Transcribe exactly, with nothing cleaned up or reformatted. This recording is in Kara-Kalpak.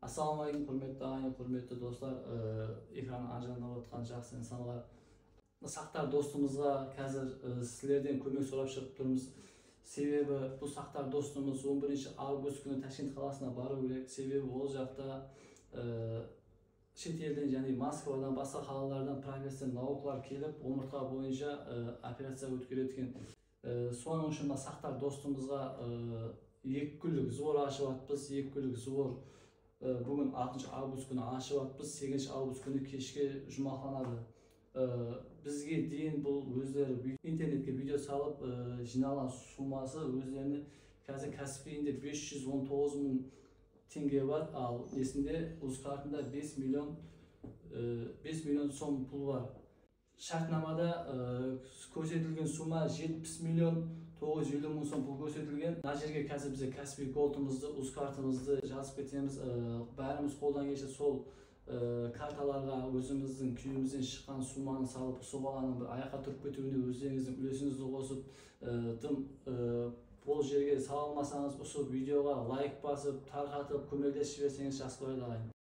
Assalawma aleykum, húrmetli aǵayın, húrmetli doslar, e, ekranın arjanında otırǵan jaqsı insanlar. Saqtar dostımızǵa házir, e, sizlerden kómek sorap shıǵıp turmız. Sebebi bul Saqtar dostımız on birinshi avgust kúni Tashkent qalasına barıw kerek. Sebebi ol jaqta, e, shet elden, yaǵnıy Moskvadan, basqa qalalardan professor nauklar kelip, omırtqa boyınsha, e, operaciya ótkeredi eken. E, sonıń ushın mına Saqtar dostımızǵa, e, eki kúnlik sbor ashıp atırmız, eki kúnlik sbor. E, búgin altınshı avgust kúni ashıp atırmız, segizinshi avgust kúni keshke juwmaqlanadı. E, bizge deyin bul ózleri vi-, internetke video salıp, e, jıynalǵan summası ózlerine házir kásipkeyinde bes júz on toǵız mıń tenge bar, al esinde uz kartında bes million, e, bes million som pul bar. Shártnamada, e, kórsetilgen summa jetpis million toǵız júz eliw mıń som pul kórsetilgen. Mına jerge házir bize kásbiy goldımızdı, uz kartımızdı jazıp ketemiz. E, bárimiz qoldan kelse sol, e, kartalarǵa ózimizdiń kewlimizden shıqqan summanı salıp, usı balanıń bir ayaqqa turıp ketiwine ózlerińizdiń úlesińizdi qosıp, e, dım, e, bul jerge sala almasańız, usı videoǵa layk basıp, tarqatıp, kómeklesip jiberseńiz jaqsı boladı, aǵayın.